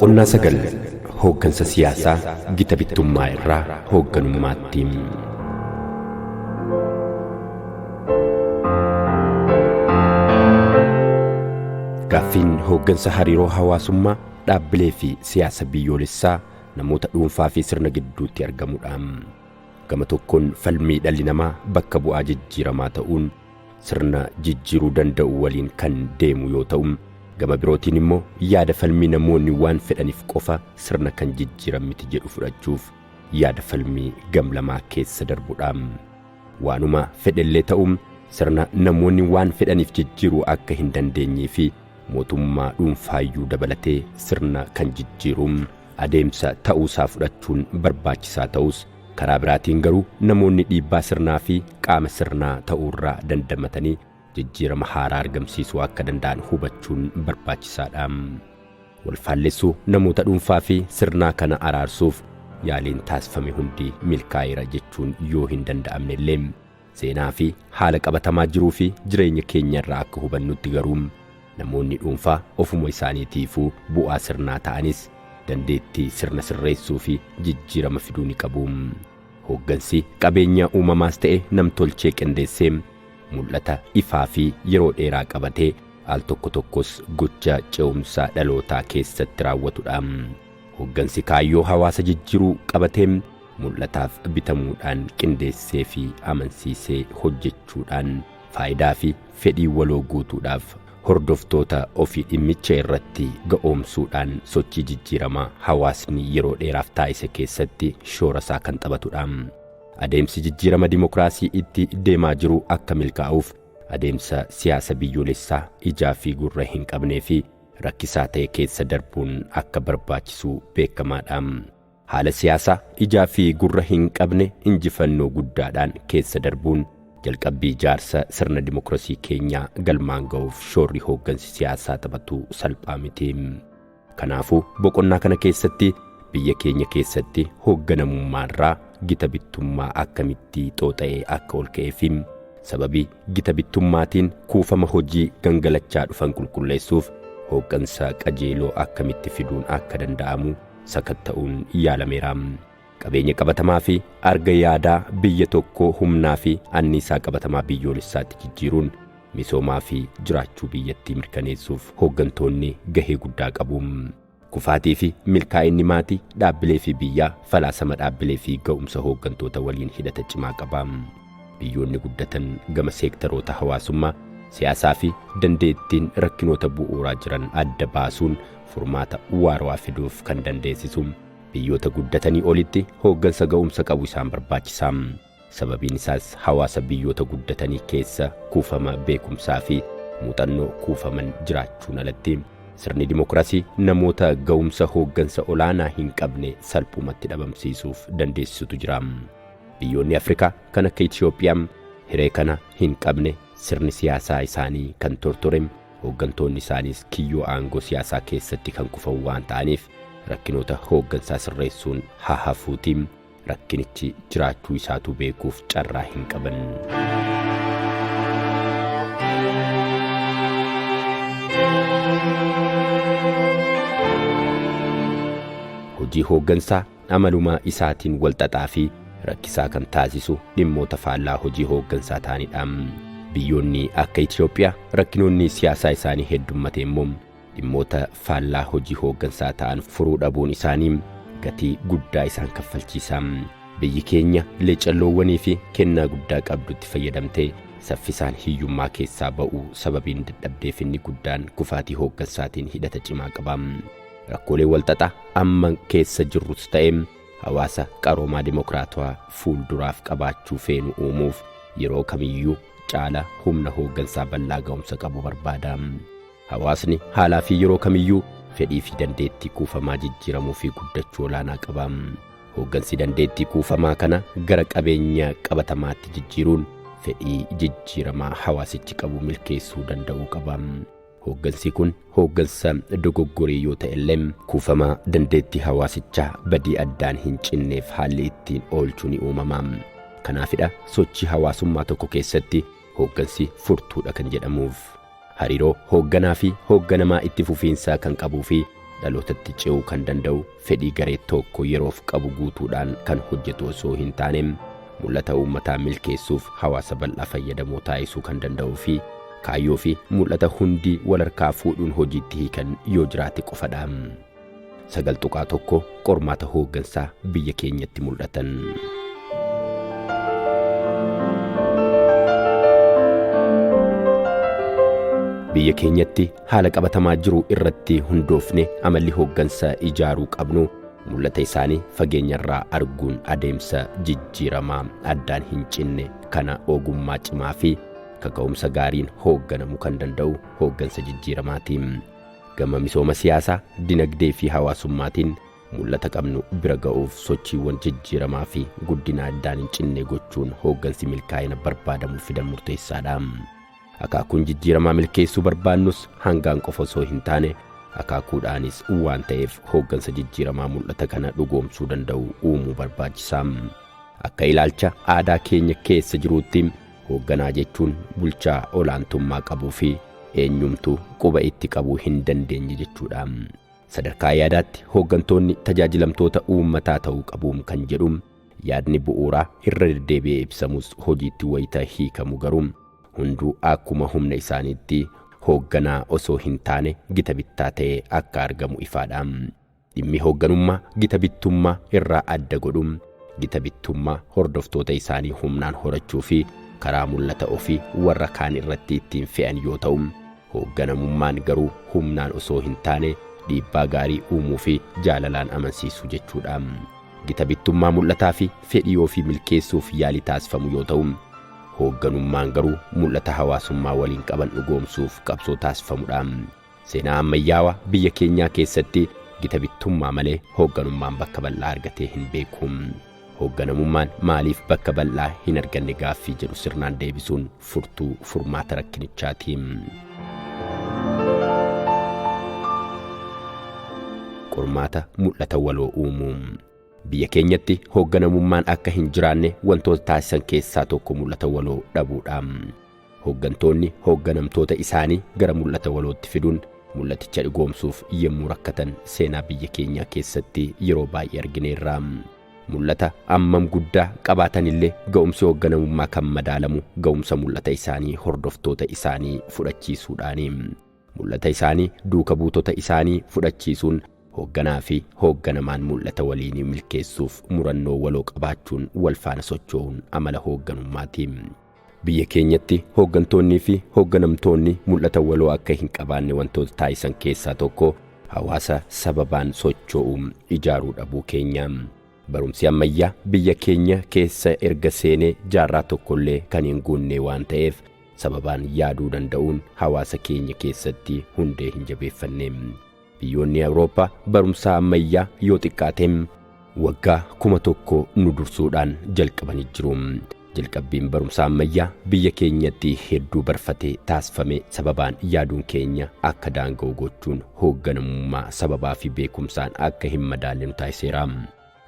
Boqonnaa 9 Hooggansa siyaasaa gita bittummaa irraa hoogganummaatti. Gaaffiin hooggansa hariiroo hawaasummaa dhaabbilee fi siyaasa biyyoolessaa namoota dhuunfaa fi sirna gidduutti argamudha. Gama tokkoon falmii dhalli namaa bakka bu'aa jijjiiramaa ta'uun sirna jijjiiruu danda'u waliin kan deemu yoo ta'u, gama birootiin immoo yaada falmii namoonni waan fedhaniif qofa sirna kan jijjiiran miti jedhu fudhachuuf yaada falmii gam-lamaa keessa darbudha. Waanuma fedhellee ta'u sirna namoonni waan fedhaniif jijjiiruu akka hin dandeenyee fi mootummaa dhuunfaayyuu dabalatee sirna kan jijjiiru adeemsa ta'uusaa fudhachuun barbaachisaa ta'us, karaa biraatiin garuu namoonni dhiibbaa sirnaa fi qaama sirnaa ta'uurraa dandamatanii jijjiirama haaraa argamsiisuu akka danda'an hubachuun barbaachisaadha. Walfaallessuu namoota dhuunfaa fi sirnaa kana araarsuuf yaaliin taasifame hundi milkaa'eera jechuun yoo hin danda'amne illee, seenaa fi haala qabatamaa jiruu fi jireenya keenya irraa akka hubannutti garuu namoonni dhuunfaa ofuma isaaniitiifuu bu'aa sirnaa ta'anis dandeettii sirna sirreessuu fi jijjiirama fiduu ni qabu. Hooggansi qabeenya uumamaas ta'e namtolchee qindeessee mul'ata ifaa fi yeroo dheeraa qabatee al tokko tokkos gocha ce'umsa dhalootaa keessatti raawwatudha. Hooggansi kaayyoo hawaasa jijjiiruu qabatee mul'ataaf bitamuudhaan qindeessee fi amansiisee hojjechuudhaan faayidaa fi fedhii waloo guutuudhaaf hordoftoota ofii dhimmicha irratti ga'oomsuudhaan sochii jijjiiramaa hawaasni yeroo dheeraaf taasise keessatti shoora isaa kan taphatudha. Adeemsi jijjiirama dimokiraasii itti deemaa jiru akka milkaa'uuf adeemsa siyaasa biyyoolessaa ijaa fi gurra hin qabnee fi rakkisaa ta'e keessa darbuun akka barbaachisu beekamaadha. Haala siyaasaa ijaa fi gurra hin qabne injifannoo guddaadhaan keessa darbuun jalqabbii ijaarsa sirna dimokiraasii keenyaa galmaan ga'uuf shoorri hooggansi siyaasaa taphatu salphaa miti. Kanaafuu boqonnaa kana keessatti biyya keenya keessatti hoogganamummaarraa gita bittummaa akkamitti xooxa'ee akka ol ka'ee fi sababii gita bittummaatiin kuufama hojii gangalachaa dhufan qulqulleessuuf hooggansa qajeeloo akkamitti fiduun akka danda'amu sakatta'uun yaalameera. Qabeenya qabatamaa fi arga yaadaa biyya tokkoo humnaa fi anniisaa qabatamaa biyyoolessaatti jijjiiruun misoomaa fi jiraachuu biyyattii mirkaneessuuf hooggantoonni gahee guddaa qabu. Kufaatii fi milkaa'inni maatii dhaabbilee fi biyyaa falaasama dhaabbilee fi ga'umsa hooggantoota waliin hidhata cimaa qaba. Biyyoonni guddatan gama seektaroota hawaasummaa, siyaasaa fi dandeettiin rakkinoota bu'uuraa jiran adda baasuun furmaata waarawaa fiduuf kan dandeessisu biyyoota guddatanii olitti hooggansa ga'umsa qabu isaan barbaachisa. Sababiin isaas hawaasa biyyoota guddatanii keessa kuufama beekumsaa fi muuxannoo kuufaman jiraachuun alatti sirni dimokiraasii namoota ga'umsa hooggansa olaanaa hin qabne salphumatti dhabamsiisuuf dandeessisutu jira. Biyyoonni Afrikaa kan akka Itoophiyaa hiree kana hin qabne sirni siyaasaa isaanii kan tortore hooggantoonni isaaniis kiyyoo aangoo siyaasaa keessatti kan kufan waan ta'aniif rakkinoota hooggansaa sirreessuun haa hafuutiin rakkinichi jiraachuu isaatu beekuuf carraa hin qaban. Hojii hooggansaa amaluma isaatiin walxaxaa fi rakkisaa kan taasisu dhimmoota faallaa hojii hooggansaa ta'anidha. Biyyoonni akka Itoophiyaa rakkinoonni siyaasaa isaanii heddummate immoo dhimmoota faallaa hojii hooggansaa ta'an furuu dhabuun isaanii gatii guddaa isaan kaffalchiisa. Biyyi keenya leecalloowwanii fi kennaa guddaa qabdutti fayyadamtee saffisaan hiyyummaa keessaa ba'uu sababiin dadhabdeef inni guddaan kufaatii hooggansaatiin hidhata cimaa qaba. Rakkoolee walxaxaa amma keessa jirrus ta'e hawaasa qaroomaa dimokiraatawaa fuulduraaf qabaachuu feenu uumuuf yeroo kamiyyuu caala humna hooggansaa bal'aa ga'umsa qabu barbaada. Hawaasni haalaa fi yeroo kamiyyuu fedhii fi dandeettii kuufamaa jijjiiramuu fi guddachuu olaanaa qaba. Hooggansi dandeettii kuufamaa kana gara qabeenya qabatamaatti jijjiiruun fedhii jijjiiramaa hawaasichi qabu milkeessuu danda'uu qaba. Hooggansi kun hooggansa dogoggorii yoo ta'e illee kuufamaa dandeettii hawaasichaa badii addaan hin cinneef haalli ittiin oolchu ni uumama. Kanaafidha sochii hawaasummaa tokko keessatti hooggansi furtuudha kan jedhamuuf. Hariiroo hoogganaa fi hoogganamaa itti fufiinsaa kan qabuu fi Dhalootatti ce'uu kan danda'u fedhii garee tokko yeroof qabu guutuudhaan kan hojjetu osoo hin taane mul'ata uummataa milkeessuuf hawaasa bal'aa fayyadamoo taasisuu kan danda'uu fi kaayyoo fi mul'ata hundi wal harkaa fuudhuun hojiitti hiikan yoo jiraate qofadha. 9.1 Qormaata hooggansaa biyya keenyatti mul'atan. Biyya keenyatti haala qabatamaa jiru irratti hundoofne amalli hooggansa ijaaruu qabnu mul'ata isaanii fageenyarraa arguun adeemsa jijjiiramaa addaan hin cinne kana ogummaa cimaa fi kaka'umsa gaariin hoogganamuu kan danda'u hooggansa jijjiiramaati. Gama misooma siyaasaa, dinagdee fi hawaasummaatiin mul'ata qabnu bira ga'uuf sochiiwwan jijjiiramaa fi guddina addaan hin cinne gochuun hooggansi milkaa'ina barbaadamu fidan murteessaadha. Akaakuun jijjiiramaa milkeessuu barbaannus hangaan qofa osoo hin taane akaakuudhaanis waan ta'eef hooggansa jijjiiramaa mul'ata kana dhugoomsuu danda'u uumuu barbaachisa. Akka ilaalcha aadaa keenya keessa jiruutti hoogganaa jechuun bulchaa olaantummaa qabuu fi eenyumtuu quba itti qabuu hin dandeenye jechuudha. Sadarkaa yaadaatti hooggantoonni tajaajilamtoota uummataa ta'uu qabuun kan jedhu yaadni bu'uuraa irra deddeebi'ee ibsamus hojiitti wayita hiikamu garuu hunduu akkuma humna isaaniitti hoogganaa osoo hin taane gita bittaa ta'ee akka argamu ifaadha. Dhimmi hoogganummaa gita bittummaa irraa adda godhu gita bittummaa hordoftoota isaanii humnaan horachuu fi karaa mul'ata ofii warra kaan irratti ittiin fe'an yoo ta'u, hoogganamummaan garuu humnaan osoo hin taane dhiibbaa gaarii uumuu fi jaalalaan amansiisuu jechuudha. Gita bittummaa mul'ataa fi fedhii ofii milkeessuuf yaalii taasifamu yoo ta'u, hoogganummaan garuu mul'ata hawaasummaa waliin qaban dhugoomsuuf qabsoo taasifamudha. Seenaa ammayyaawaa biyya keenyaa keessatti gita bittummaa malee hoogganummaan bakka bal'aa argatee hin beeku. Hoogganamummaan maaliif bakka bal'aa hin arganne gaaffii jedhu sirnaan deebisuun furtuu furmaata rakkinichaati. Qormaata mul'ata waloo uumuu. Biyya keenyatti hoogganamummaan akka hin jiraanne wantoota taasisan keessaa tokko mul'ata waloo dhabuudha. Hooggantoonni hoogganamtoota isaanii gara mul'ata walootti fiduun mul'aticha dhugoomsuuf yommuu rakkatan seenaa biyya keenyaa keessatti yeroo baay'ee argineerra. Mul'ata ammam guddaa qabaatanillee ga'umsi hoogganamummaa kan madaalamu ga'umsa mul'ata isaanii hordoftoota isaanii fudhachiisuudhaani. Mul'ata isaanii duuka buutota isaanii fudhachiisuun hoogganaa fi hoogganamaan mul'ata waliinii milkeessuuf murannoo waloo qabaachuun wal faana socho'uun amala hoogganummaati. Biyya keenyatti hooggantoonnii fi hoogganamtoonni mul'ata waloo akka hin qabaanne wantoota taasisan keessaa tokko hawaasa sababaan socho'u ijaaruu dhabuu keenya. Barumsi ammayyaa biyya keenya keessa erga seenee jaarraa tokkollee kan hin guunne waan ta'eef sababaan yaaduu danda'uun hawaasa keenya keessatti hundee hin jabeeffanne. Biyyoonni Awurooppaa barumsa ammayyaa yoo xiqqaateen waggaa 1000 nu dursuudhaan jalqabanii jiru. Jalqabbiin barumsa ammayyaa biyya keenyatti hedduu barfatee taasifame sababaan yaaduun keenya akka daanga'u gochuun hoogganamummaa sababaa fi beekumsaan akka hin madaalle nu taasiseera.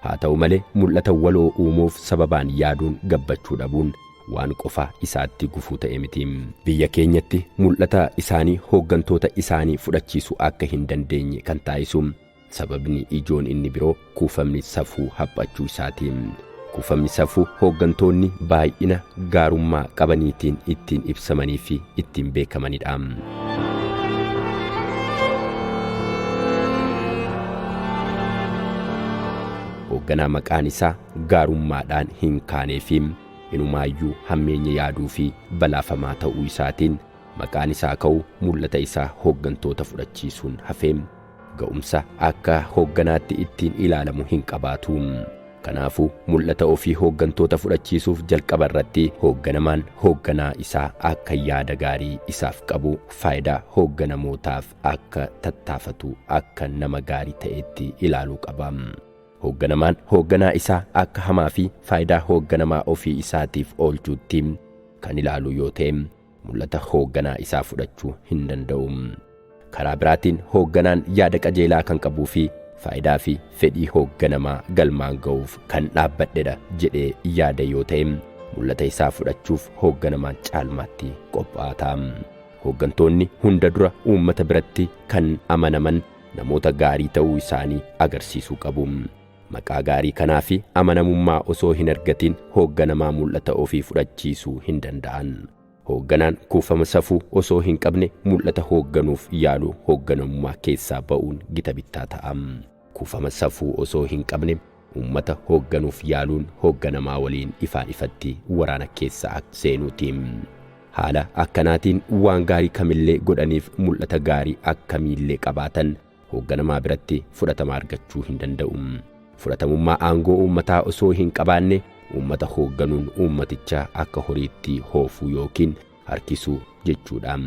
Haa ta'u malee mul'ata waloo uumuuf sababaan yaaduun gabbachuu dhabuun waan qofa isaatti gufuu ta'e miti. Biyya keenyatti mul'ata isaanii hooggantoota isaanii fudhachiisuu akka hin dandeenye kan taasisu sababni ijoon inni biroo kuufamni safuu haphachuu isaati. Kuufamni safuu hooggantoonni baay'ina gaarummaa qabaniitiin ittiin ibsamanii fi ittiin beekamanidha. Hoogganaa maqaan isaa gaarummaadhaan hin kaanee fi inumaayyuu hammeenya yaaduu fi balaafamaa ta'uu isaatiin maqaan isaa ka'u mul'ata isaa hooggantoota fudhachiisuun hafee ga'umsa akka hoogganaatti ittiin ilaalamu hin qabaatu. Kanaafuu mul'ata ofii hooggantoota fudhachiisuuf jalqaba irratti hoogganamaan hoogganaa isaa akka yaada gaarii isaaf qabu faayidaa hoogganamootaaf akka tattaafatu akka nama gaarii ta'etti ilaaluu qaba. Hoogganamaan hoogganaa isaa akka hamaa fi faayidaa hoogganamaa ofii isaatiif oolchuutti kan ilaalu yoo ta'e mul'ata hoogganaa isaa fudhachuu hin danda'u. Karaa biraatiin hoogganaan yaada qajeelaa kan qabuu fi faayidaa fi fedhii hoogganamaa galmaan ga'uuf kan dhaabbadhedha jedhee yaada yoo ta'e mul'ata isaa fudhachuuf hoogganamaan caalmaatti qophaa'aa ta'a. Hooggantoonni hunda dura uummata biratti kan amanaman namoota gaarii ta'uu isaanii agarsiisuu qabu. Maqaa gaarii kanaa fi amanamummaa osoo hin argatin hoogganamaa mul'ata ofii fudhachiisuu hin danda'an. Hoogganaan kuufama safuu osoo hin qabne mul'ata hoogganuuf yaalu hoogganamummaa keessaa ba'uun gita bittaa ta'a. Kuufama safuu osoo hin qabne uummata hoogganuuf yaaluun hoogganamaa waliin ifaan ifatti waraana keessa seenuuti. Haala akkanaatiin waan gaarii kamillee godhaniif mul'ata gaarii akkamiillee qabaatan hoogganamaa biratti fudhatama argachuu hin danda'u. Fudhatamummaa aangoo uummataa osoo hin qabaanne uummata hoogganuun uummaticha akka horiitti hoofuu yookiin harkisuu jechuudha.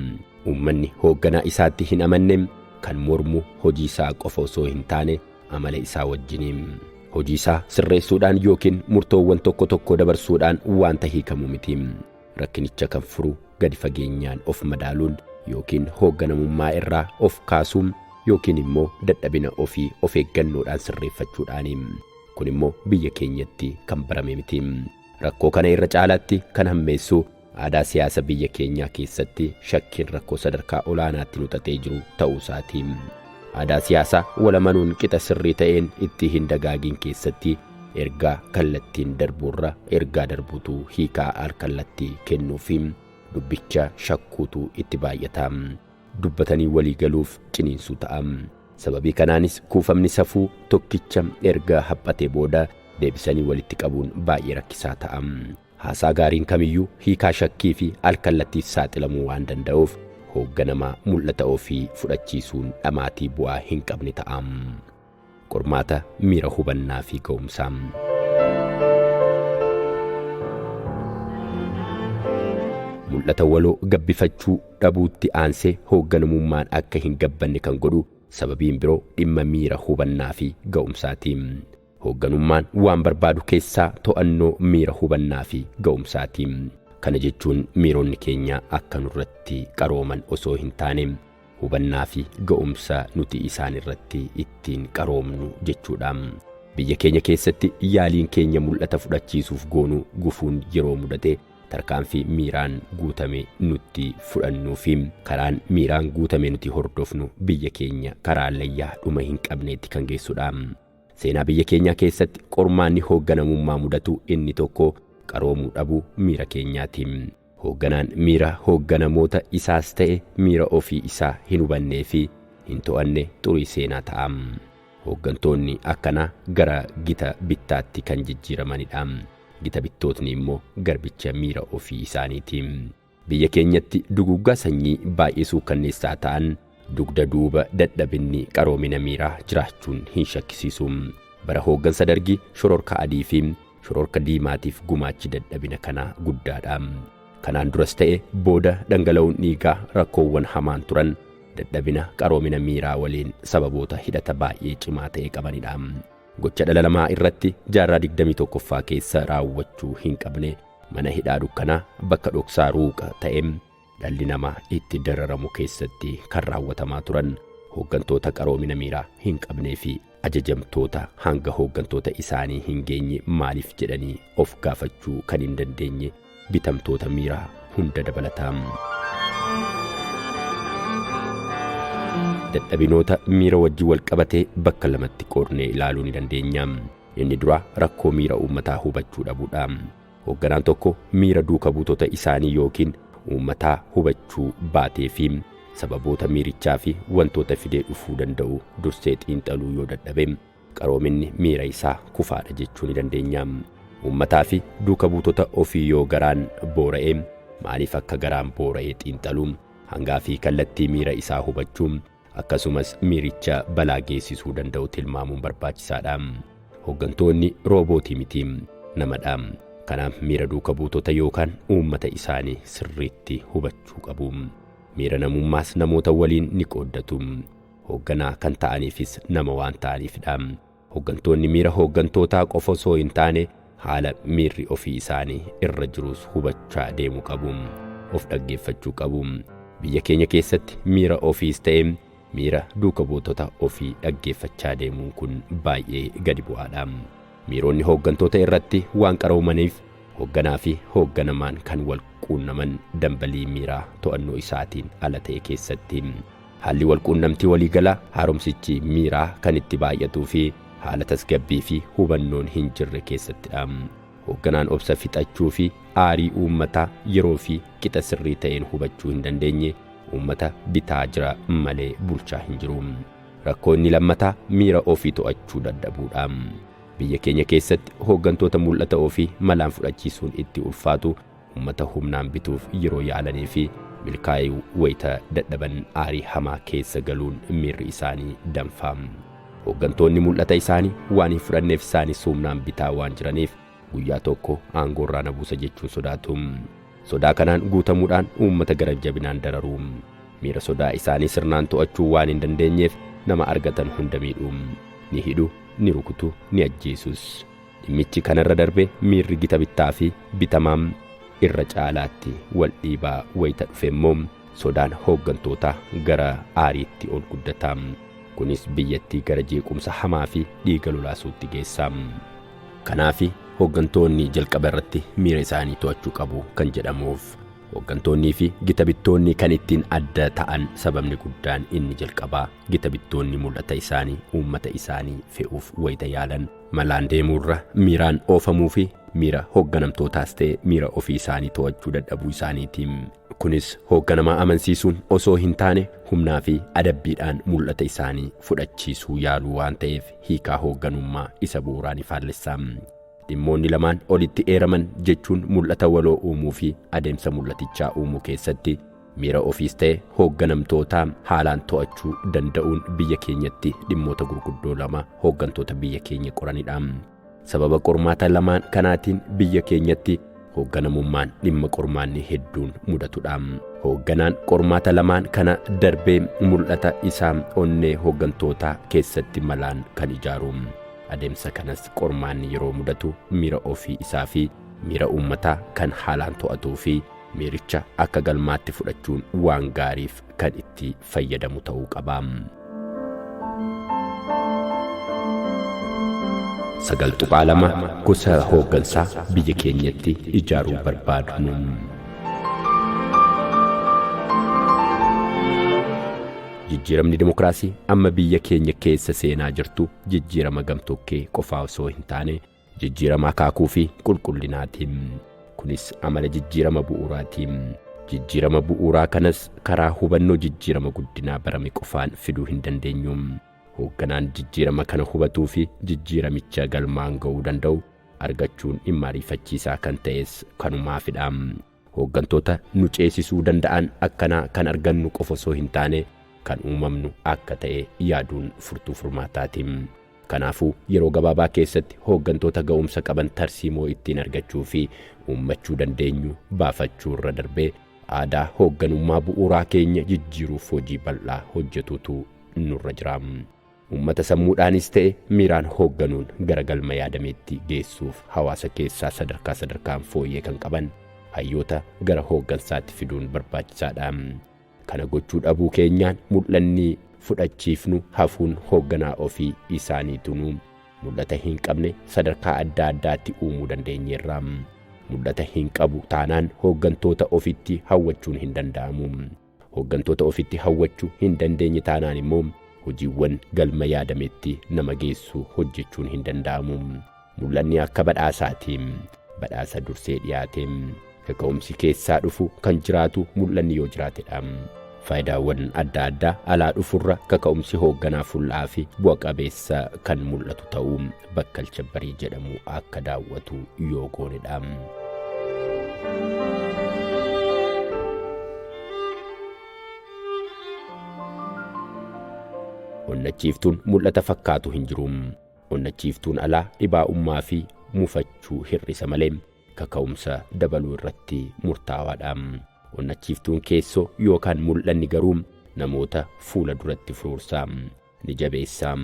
Uummanni hoogganaa isaatti hin amanne kan mormu hojii isaa qofa osoo hin taane amala isaa wajjiniin. Hojii isaa sirreessuudhaan yookiin murtoowwan tokko tokko dabarsuudhaan waanta hiikamu miti. Rakkinicha kan furu gadi fageenyaan of madaaluun yookiin hoogganamummaa irraa of kaasuun yookiin immoo dadhabina ofii of eeggannoodhaan sirreeffachuudhaani. Kun immoo biyya keenyatti kan barame miti. Rakkoo kana irra caalaatti kan hammeessu aadaa siyaasa biyya keenyaa keessatti shakkiin rakkoo sadarkaa olaanaatti nu xaxee jiru ta'uu isaati. Aadaa siyaasaa walamanuun qixa sirrii ta'een itti hin dagaagin keessatti ergaa kallattiin darbuurra ergaa darbuutu hiikaa al-kallattii kennuu fi dubbicha shakkuutu itti baay'ata. Dubbatanii walii galuuf ciniinsuu ta'a. Sababii kanaanis kuufamni safuu tokkicha erga haphatee booda deebisanii walitti qabuun baay'ee rakkisaa ta'a. Haasaa gaariin kamiyyuu hiikaa shakkii fi al-kallattiif saaxilamuu waan danda'uuf hoogganamaa mul'ata ofii fudhachiisuun dhamaatii bu'aa hin qabne ta'a. Qormaata miira hubannaa fi ga'umsaa. Mul'ata waloo gabbifachuu dhabuutti aansee hoogganamummaan akka hin gabbanne kan godhu sababiin biroo dhimma miira hubannaa fi ga'umsaati. Hoogganummaan waan barbaadu keessaa to'annoo miira hubannaa fi ga'umsaati. Kana jechuun miironni keenya akka nurratti qarooman osoo hin taane hubannaa fi ga'umsa nuti isaan irratti ittiin qaroomnu jechuudha. Biyya keenya keessatti yaaliin keenya mul'ata fudhachiisuuf goonu gufuun yeroo mudate tarkaanfii miiraan guutame nutti fudhannuu fi karaan miiraan guutame nuti hordofnu biyya keenya karaa layyaa dhuma hin qabneetti kan geessudha. Seenaa biyya keenyaa keessatti qormaanni hoogganamummaa mudatu inni tokko qaroomuu dhabuu miira keenyaati. Hoogganaan miira hoogganamoota isaas ta'e miira ofii isaa hin hubannee fi hin to'anne xurii seenaa ta'a. Hooggantoonni akkanaa gara gita bittaatti kan jijjiiramanidha. Gita bittootni immoo garbicha miira ofii isaaniiti. Biyya keenyatti duguuggaa sanyii baay'ee suukkanneessaa ta'an dugda duuba dadhabinni qaroomina miiraa jiraachuun hin shakkisiisu. Bara hooggansa dargii shororka adii fi shororka diimaatiif gumaachi dadhabina kanaa guddaadha. Kanaan duras ta'e booda dhangala'uun dhiigaa rakkoowwan hamaan turan dadhabina qaroomina miiraa waliin sababoota hidhata baay'ee cimaa ta'e qabanidha. Gocha dhala namaa irratti jaarraa 21ffaa keessa raawwachuu hin qabne mana hidhaa dukkanaa bakka dhoksaa ruuqa ta'e dhalli namaa itti dararamu keessatti kan raawwatamaa turan hooggantoota qaroomina miiraa hin qabnee fi ajajamtoota hanga hooggantoota isaanii hin geenye maaliif jedhanii of gaafachuu kan hin dandeenye bitamtoota miiraa hunda dabalataa. Dadhabinoota miira wajjin wal qabatee bakka lamatti qoodnee ilaaluu ni dandeenya. Inni dura rakkoo miira uummataa hubachuu dhabuudha. Hoogganaan tokko miira duuka buutota isaanii yookiin uummataa hubachuu baatee fi sababoota miirichaa fi wantoota fidee dhufuu danda'u dursee xiinxaluu yoo dadhabe qaroominni miira isaa kufaadha jechuu ni dandeenya. Uummataa fi duuka buutota ofii yoo garaan boora'e maaliif akka garaan boora'e xiinxaluun hangaa fi kallattii miira isaa hubachuun akkasumas miiricha balaa geessisuu danda'u tilmaamuun barbaachisaadha. Hooggantoonni roobootii miti namadha. Kanaaf miira duuka buutota yookaan uummata isaanii sirriitti hubachuu qabu. Miira namummaas namoota waliin ni qooddatu. Hoogganaa kan ta'aniifis nama waan ta'aniifidha. Hooggantoonni miira hooggantootaa qofa osoo hin taane haala miirri ofii isaanii irra jirus hubachaa deemuu qabu. Of dhaggeeffachuu qabu. Biyya keenya keessatti miira ofiis ta'e miira duuka buutota ofii dhaggeeffachaa deemuun kun baay'ee gadi bu'aadha. Miironni hooggantoota irratti waan qaroomaniif hoogganaa fi hoogganamaan kan wal quunnaman dambalii miiraa to'annoo isaatiin ala ta'e keessatti. Haalli walquunnamtii waliigalaa haaromsichi miiraa kan itti baay'atuu fi haala tasgabbii fi hubannoon hin jirre keessattidha. Hoogganaan obsa fixachuu fi aarii uummataa yeroo fi qixa sirrii ta'een hubachuu hin dandeenye uummata bitaa jira malee bulchaa hin jiru. Rakkoo inni lammataa miira ofii to'achuu dadhabuudha. Biyya keenya keessatti hooggantoota mul'ata ofii malaan fudhachiisuun itti ulfaatu uummata humnaan bituuf yeroo yaalanii fi milkaa'uu wayita dadhaban aarii hamaa keessa galuun miirri isaanii danfa. Hooggantoonni mul'ata isaanii waan hin fudhanneef isaanis humnaan bitaa waan jiraniif guyyaa tokko aangoorraa na buusa jechuun sodaatu. Sodaa kanaan guutamuudhaan uummata gara jabinaan dararu. Miira sodaa isaanii sirnaan to'achuu waan hin dandeenyeef nama argatan hunda miidhu. Ni hidhu, ni rukutu, ni ajjeesus. Dhimmichi kanarra darbe miirri gita bittaa fi bitamaa irra caalaatti wal dhiibaa wayita dhufe immoo sodaan hooggantootaa gara aariitti ol guddata. Kunis biyyattii gara jeequmsa hamaa fi dhiiga lolaasuutti geessa. Kanaaf hooggantoonni jalqaba irratti miira isaanii to'achuu qabu kan jedhamuuf. Hooggantoonnii fi gita bittoonni kan ittiin adda ta'an sababni guddaan inni jalqabaa gita bittoonni mul'ata isaanii uummata isaanii fe'uuf wayita yaalan malaan deemuurra miiraan oofamuu fi miira hoogganamtootaas ta'e miira ofii isaanii to'achuu dadhabuu isaaniitiin. Kunis hoogganamaa amansiisuun osoo hin taane humnaa fi adabbiidhaan mul'ata isaanii fudhachiisuu yaaluu waan ta'eef hiikaa hoogganummaa isa bu'uuraa ni faallessa. Dhimmoonni lamaan olitti eeraman jechuun mul'ata waloo uumuu fi adeemsa mul'atichaa uumuu keessatti miira ofiis ta'e hoogganamtoota haalaan to'achuu danda'uun biyya keenyatti dhimmoota gurguddoo lama hooggantoota biyya keenya qoranidha. Sababa qormaata lamaan kanaatiin biyya keenyatti hoogganamummaan dhimma qormaanni hedduun mudatudha. Hoogganaan qormaata lamaan kana darbee mul'ata isaa onnee hooggantootaa keessatti malaan kan ijaaru. Adeemsa kanas qormaanni yeroo mudatu miira ofii isaa fi miira uummataa kan haalaan to'atuu fi miiricha akka galmaatti fudhachuun waan gaariif kan itti fayyadamu ta'uu qaba. 9.2 Gosa hooggansaa biyya keenyatti ijaaruu barbaadnu. Jijjiiramni dimokiraasii amma biyya keenya keessa seenaa jirtu jijjiirama gamtokkee qofaa osoo hin taane jijjiirama akaakuu fi qulqullinaatiin. Kunis amala jijjiirama bu'uuraatiin. Jijjiirama bu'uuraa kanas karaa hubannoo jijjiirama guddinaa barame qofaan fiduu hin dandeenyu. Hoogganaan jijjiirama kana hubatuu fi jijjiiramicha galmaan ga'uu danda'u argachuun dhimma ariifachiisaa kan ta'es kanumaafidha. Hooggantoota nu ceesisuu danda'an akkanaa kan argannu qofa osoo hin taane kan uumamnu akka ta'e yaaduun furtuu furmaataati. Kanaafuu yeroo gabaabaa keessatti hooggantoota ga'umsa qaban tarsiimoo ittiin argachuu fi uummachuu dandeenyu baafachuu irra darbee aadaa hoogganummaa bu'uuraa keenya jijjiiruuf hojii bal'aa hojjetuutu nurra jira. Uummata sammuudhaanis ta'e miiraan hoogganuun gara galma yaadameetti geessuuf hawaasa keessaa sadarkaa sadarkaan fooyyee kan qaban hayyoota gara hooggansaatti fiduun barbaachisaadha. Kana gochuu dhabuu keenyaan mul'anni fudhachiifnu hafuun hoogganaa ofii isaaniitunuu mul'ata hin qabne sadarkaa adda addaatti uumuu dandeenyeerra. Mul'ata hin qabu taanaan hooggantoota ofitti hawwachuun hin danda'amu. Hooggantoota ofitti hawwachuu hin dandeenye taanaan immoo hojiiwwan galma yaadametti nama geessu hojjechuun hin danda'amu. Mul'anni akka badhaasaati. Badhaasa dursee dhiyaate. Kaka'umsi keessaa dhufu kan jiraatu mul'anni yoo jiraatedha. Faayidaawwan adda addaa alaa dhufurra kaka'umsi hoogganaa fulla'aa fi bu'a qabeessa kan mul'atu ta'uu bakkalcha barii jedhamu akka daawwatu yoo goonedha. Onnachiiftuun mul'ata fakkaatu hin jiru. Onnachiiftuun alaa dhibaa'ummaa fi mufachuu hir'isa malee kaka'umsa dabaluu irratti murtaawaadha. Onnachiiftuun keessoo yookaan mul'anni garuu namoota fuula duratti furuursa, ni jabeessa.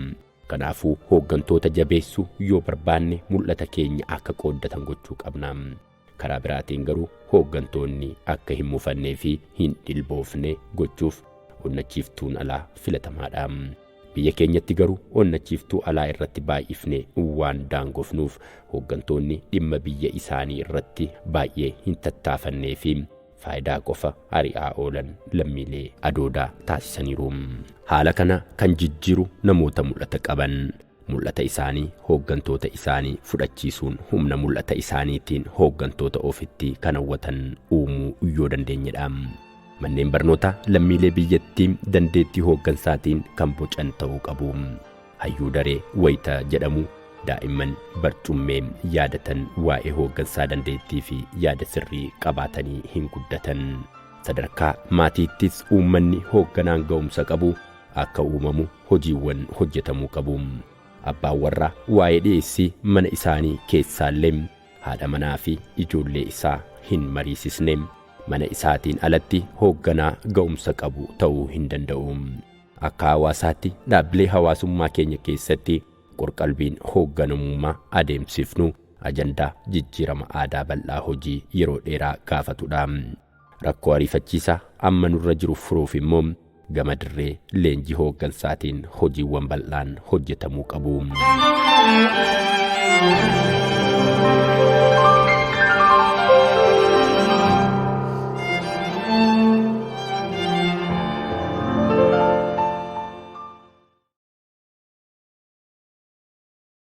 Kanaafuu hooggantoota jabeessuu yoo barbaanne mul'ata keenya akka qooddatan gochuu qabna. Karaa biraatiin garuu hooggantoonni akka hin mufannee fi hin dhilboofne gochuuf onnachiiftuun alaa filatamaadha. Biyya keenyatti garuu onnachiiftuu alaa irratti baay'ifne waan daangofnuuf hooggantoonni dhimma biyya isaanii irratti baay'ee hin tattaafannee fi Faayidaa qofa ari'aa oolan lammiilee adoodaa taasisaniiru. Haala kana kan jijjiiru namoota mul'ata qaban, mul'ata isaanii hooggantoota isaanii fudhachiisuun humna mul'ata isaaniitiin hooggantoota ofitti kan hawwatan uumuu yoo dandeenyedha. Manneen barnootaa lammiilee biyyattii dandeettii hooggansaatiin kan bocan ta'uu qabu. Hayyuu daree wayita jedhamu daa'imman barcummee yaadatan waa'ee hooggansaa dandeettii fi yaada sirrii qabaatanii hin guddatan. Sadarkaa maatiittis uummanni hoogganaan ga'umsa qabu akka uumamu hojiiwwan hojjetamuu qabu. Abbaan warraa waa'ee dhiyeessii mana isaanii keessaallee haadha manaa fi ijoollee isaa hin mariisisne mana isaatiin alatti hoogganaa ga'umsa qabu ta'uu hin danda'u. Akka hawaasaatti dhaabbilee hawaasummaa keenya keessatti qorqalbiin hoogganamummaa adeemsifnu ajandaa jijjiirama aadaa bal'aa hojii yeroo dheeraa gaafatudha. Rakkoo ariifachiisaa amma nurra jiru furuuf immoo gama dirree leenjii hooggansaatiin hojiiwwan bal'aan hojjetamuu qabu.